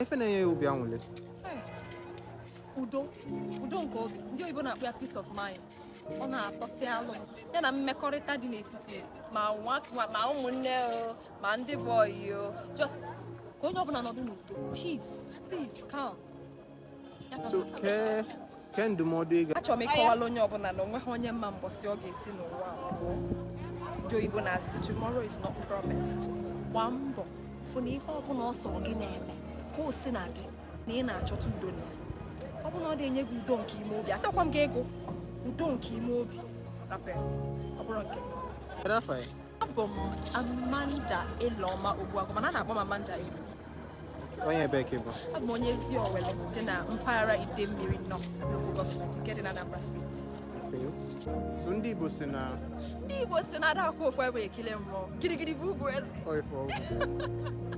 Ife na-enye ya obi aṅụrị? Udo, udo nke obi. Ndị oyibo na-akpọ ya peace of mind. Ọ na-atọsị alụ m ya na mmekọrịta dị n'etiti ma ma ụmụnne o, ma ndị bụ ọyị o, just ka onye ọbụla nọdụ n'udo, peace, peace, calm. Ya ka So m na-achọ. Ke ndụmọdụ ị ga Achọrọ m ịkọwala onye ọbụla na onweghị onye mma mbọsị ọ ga-esi n'ụwa a pụọ. Ndị oyibo na-asị, "Tomorrow is not promised." Gbaa mbọ fụ na ihe ọbụla ọsọ gị na-eme, ka o si na dị na ị na-achọta udo na ya. Ọ bụ na ọ na-enye gị udo nke ime obi, asịkwa m gị ego, udo nke ime obi, rapụ ya, ọ bụrụ nke gị. Kedu afa ya? Abụ m Amanda Eloma Ogbuagụ, mana a na-akpọ m Amanda Elo. Onye ebe ka ị bụ? Abụ m onye ezi Owele dị na mpaghara Idemmiri North Local Government nke dị na Anambra Steeti. Okay. So ndị Igbo si na Ndị Igbo si na ada akwụ ofu ebe ekele mmụọ, girigiri bụ ugwu eze. Ọ ife ọgwụ.